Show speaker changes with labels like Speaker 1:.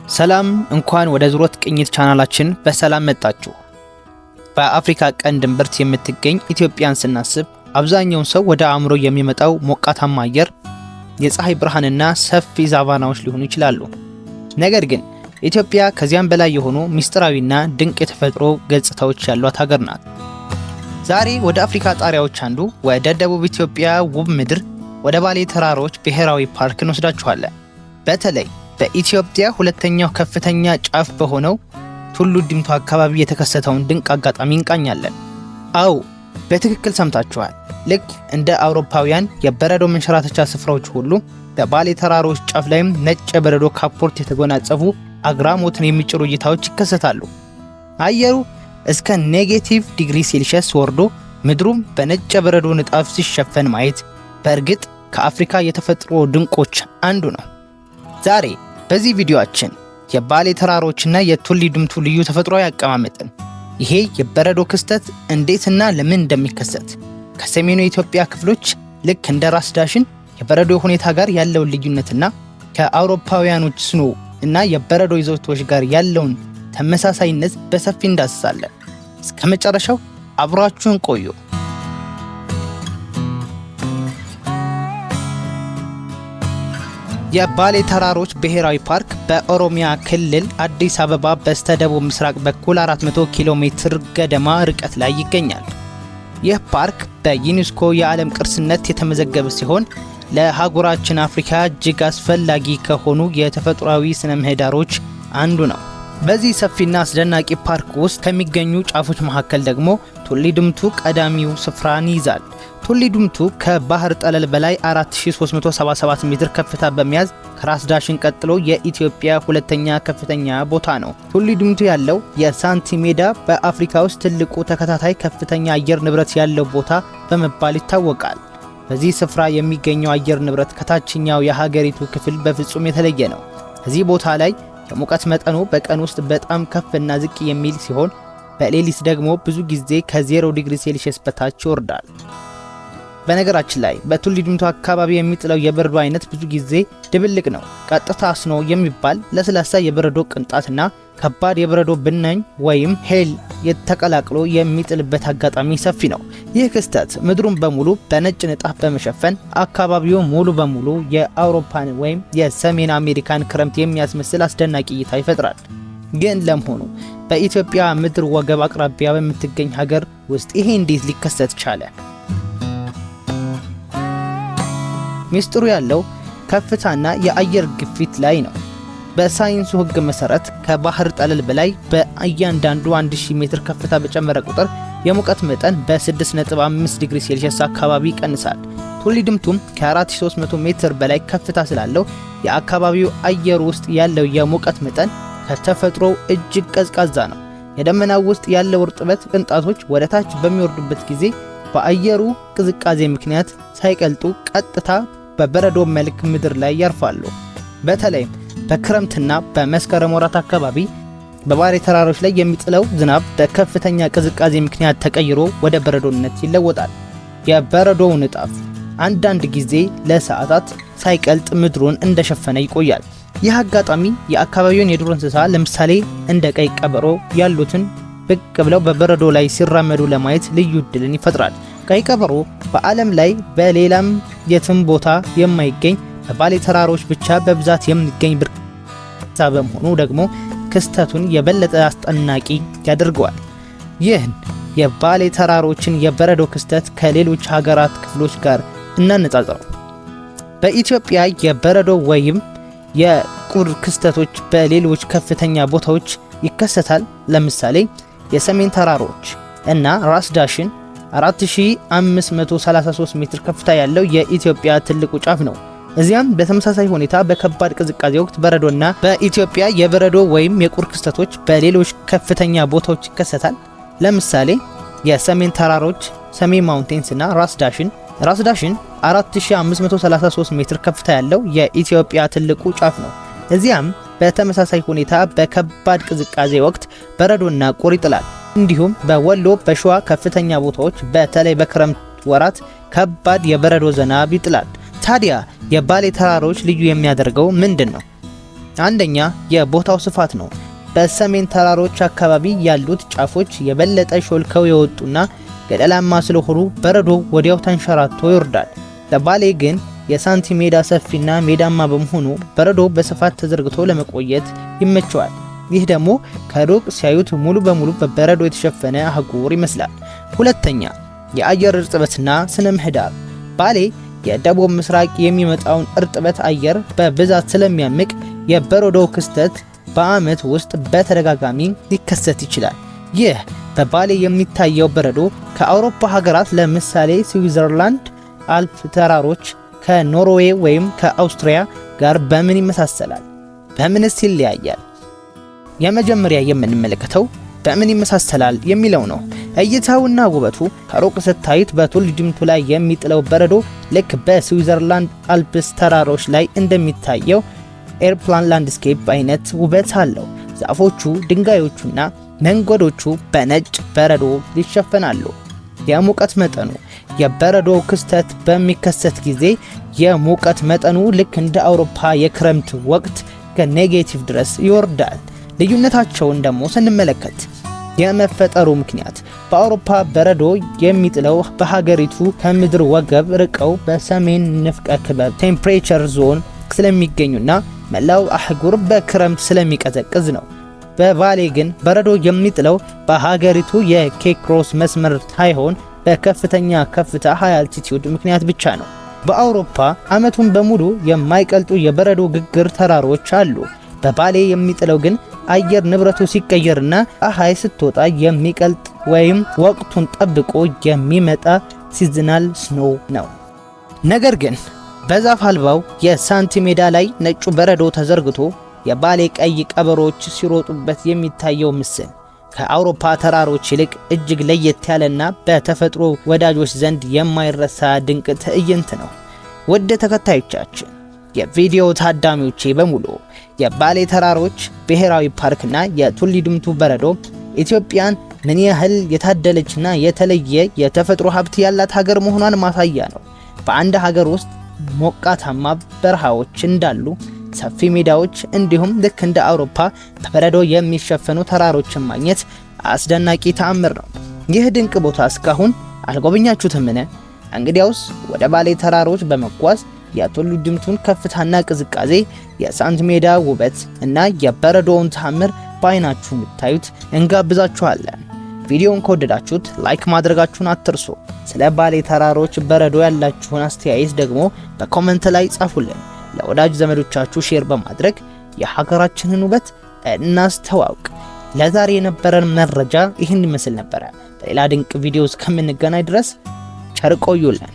Speaker 1: ሰላም፣ እንኳን ወደ ዙረት ቅኝት ቻናላችን በሰላም መጣችሁ። በአፍሪካ ቀንድ እምብርት የምትገኝ ኢትዮጵያን ስናስብ አብዛኛውን ሰው ወደ አእምሮ የሚመጣው ሞቃታማ አየር፣ የፀሐይ ብርሃንና ሰፊ ሳቫናዎች ሊሆኑ ይችላሉ። ነገር ግን ኢትዮጵያ ከዚያም በላይ የሆኑ ምስጢራዊና ድንቅ የተፈጥሮ ገጽታዎች ያሏት ሀገር ናት። ዛሬ ወደ አፍሪካ ጣሪያዎች አንዱ ወደ ደቡብ ኢትዮጵያ ውብ ምድር ወደ ባሌ ተራሮች ብሔራዊ ፓርክ እንወስዳችኋለን። በተለይ በኢትዮጵያ ሁለተኛው ከፍተኛ ጫፍ በሆነው ቱሉ ዲምቱ አካባቢ የተከሰተውን ድንቅ አጋጣሚ እንቃኛለን። አዎ፣ በትክክል ሰምታችኋል። ልክ እንደ አውሮፓውያን የበረዶ መንሸራተቻ ስፍራዎች ሁሉ በባሌ ተራሮች ጫፍ ላይም ነጭ የበረዶ ካፖርት የተጎናጸፉ አግራሞትን የሚጭሩ እይታዎች ይከሰታሉ። አየሩ እስከ negative ዲግሪ ሴልሺየስ ወርዶ ምድሩም በነጭ የበረዶ ንጣፍ ሲሸፈን ማየት በእርግጥ ከአፍሪካ የተፈጥሮ ድንቆች አንዱ ነው። ዛሬ በዚህ ቪዲዮአችን የባሌ ተራሮችና የቱሉ ዲምቱ ልዩ ተፈጥሯዊ አቀማመጥን፣ ይሄ የበረዶ ክስተት እንዴትና ለምን እንደሚከሰት፣ ከሰሜኑ የኢትዮጵያ ክፍሎች ልክ እንደ ራስ ዳሽን የበረዶ ሁኔታ ጋር ያለውን ልዩነትና ከአውሮፓውያኖች snow እና የበረዶ ይዞታዎች ጋር ያለውን ተመሳሳይነት በሰፊ እንዳስሳለን። እስከ መጨረሻው አብራችሁን ቆዩ። የባሌ ተራሮች ብሔራዊ ፓርክ በኦሮሚያ ክልል አዲስ አበባ በስተደቡብ ምስራቅ በኩል 400 ኪሎ ሜትር ገደማ ርቀት ላይ ይገኛል። ይህ ፓርክ በዩኔስኮ የዓለም ቅርስነት የተመዘገበ ሲሆን ለአህጉራችን አፍሪካ እጅግ አስፈላጊ ከሆኑ የተፈጥሯዊ ስነ ምህዳሮች አንዱ ነው። በዚህ ሰፊና አስደናቂ ፓርክ ውስጥ ከሚገኙ ጫፎች መካከል ደግሞ ቱሉ ዲምቱ ቀዳሚው ስፍራን ይይዛል። ቱሉ ዲምቱ ከባህር ጠለል በላይ 4377 ሜትር ከፍታ በመያዝ ከራስ ዳሽን ቀጥሎ የኢትዮጵያ ሁለተኛ ከፍተኛ ቦታ ነው። ቱሉ ዲምቱ ያለው የሳንቲ ሜዳ በአፍሪካ ውስጥ ትልቁ ተከታታይ ከፍተኛ አየር ንብረት ያለው ቦታ በመባል ይታወቃል። በዚህ ስፍራ የሚገኘው አየር ንብረት ከታችኛው የሀገሪቱ ክፍል በፍጹም የተለየ ነው። እዚህ ቦታ ላይ የሙቀት መጠኑ በቀን ውስጥ በጣም ከፍና ዝቅ የሚል ሲሆን በሌሊት ደግሞ ብዙ ጊዜ ከ0 ዲግሪ ሴልሺየስ በታች ይወርዳል። በነገራችን ላይ በቱሉ ዲምቱ አካባቢ የሚጥለው የበረዶ አይነት ብዙ ጊዜ ድብልቅ ነው። ቀጥታ snow የሚባል ለስላሳ የበረዶ ቅንጣትና ከባድ የበረዶ ብናኝ ወይም hail ተቀላቅሎ የሚጥልበት አጋጣሚ ሰፊ ነው። ይህ ክስተት ምድሩን በሙሉ በነጭ ንጣፍ በመሸፈን አካባቢው ሙሉ በሙሉ የአውሮፓን ወይም የሰሜን አሜሪካን ክረምት የሚያስመስል አስደናቂ እይታ ይፈጥራል። ግን ለመሆኑ በኢትዮጵያ ምድር ወገብ አቅራቢያ በምትገኝ ሀገር ውስጥ ይሄ እንዴት ሊከሰት ቻለ? ሚስጥሩ ያለው ከፍታና የአየር ግፊት ላይ ነው። በሳይንሱ ሕግ መሰረት ከባህር ጠለል በላይ በእያንዳንዱ 1000 ሜትር ከፍታ በጨመረ ቁጥር የሙቀት መጠን በ6.5 ዲግሪ ሴልሺየስ አካባቢ ይቀንሳል። ቱሉ ዲምቱም ከ4300 ሜትር በላይ ከፍታ ስላለው የአካባቢው አየር ውስጥ ያለው የሙቀት መጠን ከተፈጥሮው እጅግ ቀዝቃዛ ነው። የደመናው ውስጥ ያለው እርጥበት ቅንጣቶች ወደ ታች በሚወርዱበት ጊዜ በአየሩ ቅዝቃዜ ምክንያት ሳይቀልጡ ቀጥታ በበረዶ መልክ ምድር ላይ ያርፋሉ። በተለይም በክረምትና በመስከረም ወራት አካባቢ በባሌ ተራሮች ላይ የሚጥለው ዝናብ በከፍተኛ ቅዝቃዜ ምክንያት ተቀይሮ ወደ በረዶነት ይለወጣል። የበረዶው ንጣፍ አንዳንድ ጊዜ ለሰዓታት ሳይቀልጥ ምድሩን እንደሸፈነ ይቆያል። ይህ አጋጣሚ የአካባቢውን የዱር እንስሳ ለምሳሌ እንደ ቀይ ቀበሮ ያሉትን ብቅ ብለው በበረዶ ላይ ሲራመዱ ለማየት ልዩ እድልን ይፈጥራል። ቀይ ቀበሮ በዓለም ላይ በሌላም የትም ቦታ የማይገኝ በባሌ ተራሮች ብቻ በብዛት የሚገኝ ብርቅ እንስሳ በመሆኑ ደግሞ ክስተቱን የበለጠ አስደናቂ ያደርገዋል። ይህን የባሌ ተራሮችን የበረዶ ክስተት ከሌሎች ሀገራት ክፍሎች ጋር እናነጻጽረው። በኢትዮጵያ የበረዶ ወይም የቁር ክስተቶች በሌሎች ከፍተኛ ቦታዎች ይከሰታል። ለምሳሌ የሰሜን ተራሮች እና ራስ ዳሽን 4533 ሜትር ከፍታ ያለው የኢትዮጵያ ትልቁ ጫፍ ነው። እዚያም በተመሳሳይ ሁኔታ በከባድ ቅዝቃዜ ወቅት በረዶና በኢትዮጵያ የበረዶ ወይም የቁር ክስተቶች በሌሎች ከፍተኛ ቦታዎች ይከሰታል። ለምሳሌ የሰሜን ተራሮች ሰሜን Mountains እና ራስ ዳሽን። ራስ ዳሽን 4533 ሜትር ከፍታ ያለው የኢትዮጵያ ትልቁ ጫፍ ነው። እዚያም በተመሳሳይ ሁኔታ በከባድ ቅዝቃዜ ወቅት በረዶና ቁር ይጥላል። እንዲሁም በወሎ በሸዋ ከፍተኛ ቦታዎች በተለይ በክረምት ወራት ከባድ የበረዶ ዝናብ ይጥላል። ታዲያ የባሌ ተራሮች ልዩ የሚያደርገው ምንድን ነው? አንደኛ፣ የቦታው ስፋት ነው። በሰሜን ተራሮች አካባቢ ያሉት ጫፎች የበለጠ ሾልከው የወጡና ገደላማ ስለሆኑ በረዶ ወዲያው ተንሸራቶ ይወርዳል። በባሌ ግን የሳንቲ ሜዳ ሰፊና ሜዳማ በመሆኑ በረዶ በስፋት ተዘርግቶ ለመቆየት ይመቸዋል። ይህ ደግሞ ከሩቅ ሲያዩት ሙሉ በሙሉ በበረዶ የተሸፈነ አህጉር ይመስላል። ሁለተኛ፣ የአየር እርጥበትና ስነ ምህዳር። ባሌ የደቡብ ምስራቅ የሚመጣውን እርጥበት አየር በብዛት ስለሚያምቅ የበረዶ ክስተት በዓመት ውስጥ በተደጋጋሚ ሊከሰት ይችላል። ይህ በባሌ የሚታየው በረዶ ከአውሮፓ ሀገራት ለምሳሌ ስዊዘርላንድ አልፕ ተራሮች፣ ከኖርዌይ ወይም ከአውስትሪያ ጋር በምን ይመሳሰላል? በምንስ ይለያያል? የመጀመሪያ የምንመለከተው በምን ይመሳሰላል የሚለው ነው። እይታውና ውበቱ ከሩቅ ስታዩት በቱሉ ዲምቱ ላይ የሚጥለው በረዶ ልክ በስዊዘርላንድ አልፕስ ተራሮች ላይ እንደሚታየው alpine landscape አይነት ውበት አለው። ዛፎቹ፣ ድንጋዮቹና መንገዶቹ በነጭ በረዶ ይሸፈናሉ። የሙቀት መጠኑ የበረዶ ክስተት በሚከሰት ጊዜ የሙቀት መጠኑ ልክ እንደ አውሮፓ የክረምት ወቅት ከ negative ድረስ ይወርዳል። ልዩነታቸውን ደግሞ ስንመለከት፣ የመፈጠሩ ምክንያት በአውሮፓ በረዶ የሚጥለው በሀገሪቱ ከምድር ወገብ ርቀው በሰሜን ንፍቀ ክበብ temperature zone ስለሚገኙና መላው አህጉር በክረምት ስለሚቀዘቅዝ ነው። በባሌ ግን በረዶ የሚጥለው በሀገሪቱ የኬክሮስ መስመር ሳይሆን በከፍተኛ ከፍታ high altitude ምክንያት ብቻ ነው። በአውሮፓ ዓመቱን በሙሉ የማይቀልጡ የበረዶ ግግር ተራሮች አሉ። በባሌ የሚጥለው ግን አየር ንብረቱ ሲቀየርና ፀሐይ ስትወጣ የሚቀልጥ ወይም ወቅቱን ጠብቆ የሚመጣ seasonal snow ነው። ነገር ግን በዛፍ አልባው የሳንቲ ሜዳ ላይ ነጩ በረዶ ተዘርግቶ የባሌ ቀይ ቀበሮች ሲሮጡበት የሚታየው ምስል ከአውሮፓ ተራሮች ይልቅ እጅግ ለየት ያለና በተፈጥሮ ወዳጆች ዘንድ የማይረሳ ድንቅ ትዕይንት ነው። ውድ ተከታዮቻችን፣ የቪዲዮ ታዳሚዎቼ በሙሉ፣ የባሌ ተራሮች ብሔራዊ ፓርክና የቱሉ ዲምቱ በረዶ ኢትዮጵያን ምን ያህል የታደለችና የተለየ የተፈጥሮ ሀብት ያላት ሀገር መሆኗን ማሳያ ነው። በአንድ ሀገር ውስጥ ሞቃታማ በረሃዎች እንዳሉ፣ ሰፊ ሜዳዎች እንዲሁም ልክ እንደ አውሮፓ በበረዶ የሚሸፈኑ ተራሮችን ማግኘት አስደናቂ ተአምር ነው። ይህ ድንቅ ቦታ እስካሁን አልጎበኛችሁትምን? እንግዲያውስ ወደ ባሌ ተራሮች በመጓዝ የቱሉ ዲምቱን ከፍታና ቅዝቃዜ፣ የሳንት ሜዳ ውበት እና የበረዶውን ተአምር በአይናችሁ እንድታዩት እንጋብዛችኋለን። ቪዲዮውን ከወደዳችሁት like ማድረጋችሁን አትርሱ። ስለ ባሌ ተራሮች በረዶ ያላችሁን አስተያየት ደግሞ በ comment ላይ ጻፉልን። ለወዳጅ ዘመዶቻችሁ share በማድረግ የሀገራችንን ውበት እናስተዋውቅ። ለዛሬ የነበረን መረጃ ይህን ይመስል ነበረ። በሌላ ድንቅ ቪዲዮ እስከምንገናኝ ድረስ ቸር ቆዩልን።